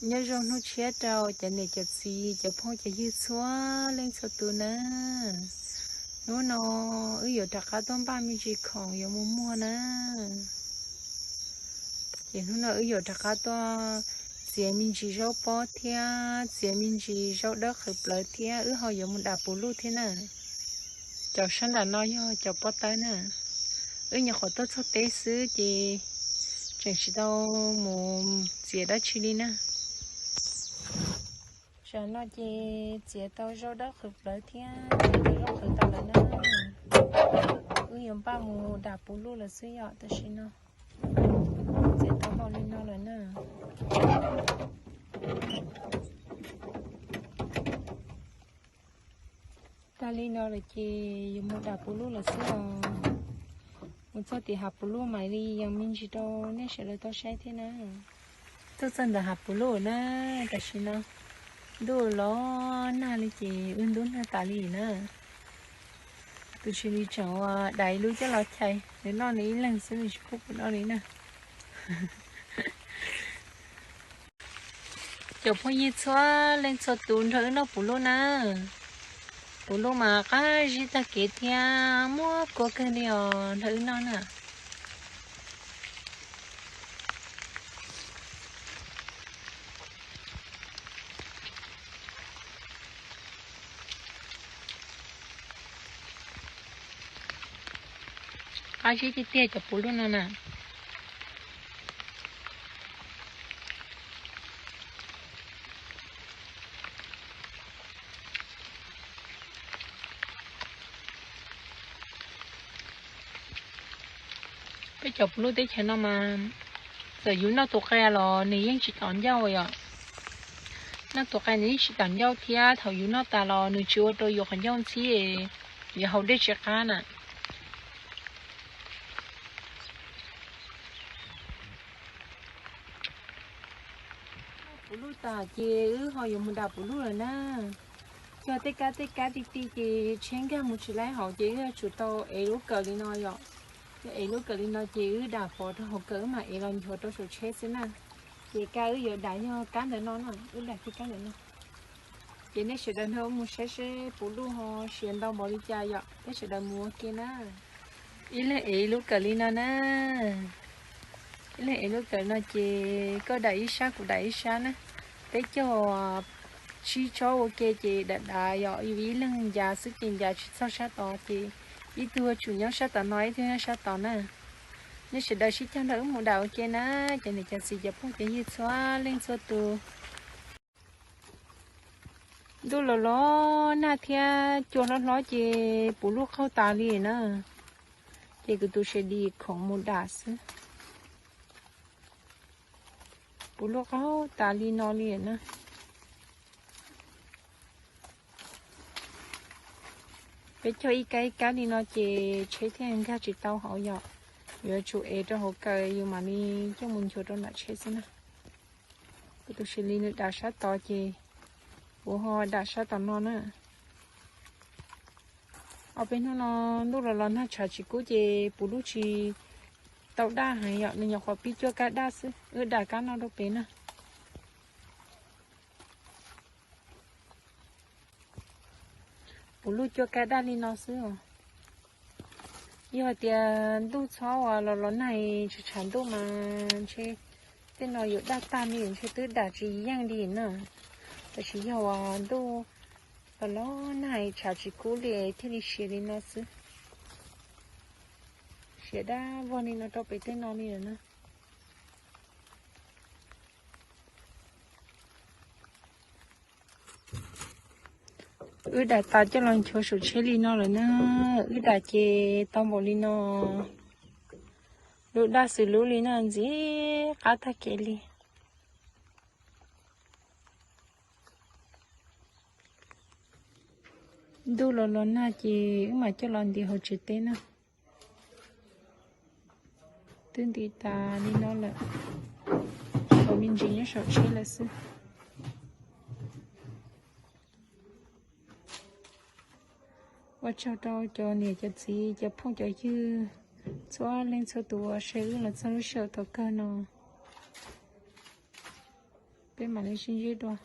Nyob zoo hnub tshiab rau cov niam cov txiv cov phooj cov ywg txhua leej txhua tus na. Hnub no wb yuav rov qab tuaj npaj me ntsis khoom yuav mus muag na. Ces hnub no wb yuav rov qab tuaj txiav me ntsis zaub pob thiab txiav me ntsis zaub dawb qhwv plawv thiab wb ho yuav mus dam puv luj thiab na. Cov sab nram no yog cov pob tawb na. Wb nyuam qhuav tuaj txog teb xwb ces tseem tsis tau mus txiav dab tsi li na. Tsam no ces txiav tau zaub dawb qhwv plawv thiab txiav tau zaub qhwv tau lawm na. Wb yuav npaj mus dam puv luj lawm xwb yom, tam sim no txiav tau hmo li no lawm na. Tag li no lawm ces yuav mus dam puv luj lawm xwb os. Mus txog tim hav puv luj mam li yees me ntsis rau nej sawv daws tau saib thiab na. Tuaj txog ntawm hav puv luj na, tam sim no ntuj los nag li ces wb ntub nag tas li na. Tus tsis li tseem ua dais lub coj los chais, nws noj nws ib leeg xwb nws tsis pub kuv noj li na. Cov phooj ywg txhua leej txhua tus nrog wb noj puv luj na. Puv luj mas qab zib tag kev thiab muaj kua kawg li os, nrog wb noj na. Qab zib tiag tiag cov puv luj no na. Peb cov puv luj teb chaws no mas txawm yus noj tus qe los nws yeej tsis tom ncauj yom. Noj tus qe nws yeej tsis tom ncauj thiab thaum yus noj tas los nws tsis ua rau yus qhov ncauj ntxhib, yus haus dej tsis qab na. Puv luj tas ces wb ho yuav mus dam puv luj lawm na. Cog tej kab tej kab ti ti ces tsheb nkag mus tsis laib hauv ces wb yuav tsum tau ev lub kawm li no yom. Yog ev lub kawm li no ces wb dam pov rau hauv kawm wb mam ev los nchuav rau saum tsheb xwb na. Ces kab wb yuav dam yog kab ntawm no na, wb dam kiag kab ntawm no. Ces nej sawv daws nrog wb mus saib seb puv luj ho siav ntau npaum li cas yom, peb sawv daws mus ua ke na. Ib leeg ev lub kawm li no na. Ib leeg ev lub kawm no ces koj dam ib sab kuv dam ib sab na. Peb cog tsib tsob ua ke ces dam dav yom, yus ib leeg ncav xwb ces ncav tsis txog sab tod ces ib tug yuav tsum nyob sab tom no ib tug nyob sab tod na. Nej sawv daws sib cog nrog wb mus dam ua ke na, cov niam cov txiv cov phooj cov ywg txhua leej txhua tus. Ntuj los los nag thiab cua hlob hlob ces puv luj qaug tas li na. Ces kuv tus sawv dim khoom mus dam xwb. Puv luj qaug tas li no li na. Peb cog ib kab ib kab li no ces tsheb thiaj nkag tsis tau hauv yom. Yuav tsum ev rau hauv kawm yus mam li coj mus nchuav rau nram tsheb xwb na. Kuv tus sawv dim nws dam sab tod ces kuv ho dam sab tom no na. Ob peb hnub no ntuj los los nag tshav tsis kub ces puv luj tsis tau daj heev yom, nws nyuam qhuav pib cuab kab daj xwb, wb dam kab no rau pem na. Puv luj cuab kab daj li no xwb os. Yog hais tias ntuj txhob uas los los nag tshav tshav ntuj mas ntshe tej no yuav daj tag li, ntshe twb dam tsis yeej li na. Tab sis yog uas ntuj los los nag tshav tsis kub li thiaj li siav li no xwb. Siav daj vog li no rau pem tej no li lawm na. Wb dam tas coj los nchuav saum tsheb li no lawm na. Wb dam ces tau npaum li no. Lub daj xws lub li no ntxim qab tag kev li. Ntuj los los nag ces wb mam coj los ntim hauv tsev teb na. Twb ntim tas li no lawm, tshuav me ntsis nyob saum tsheb lawm xwb. Ua tsaug rau cov niam cov txiv cov phooj cov ywg txhua leej txhua tus uas saib wb los txog lub sij hawm thaum kawg no. Peb mam li sib ntsib dua.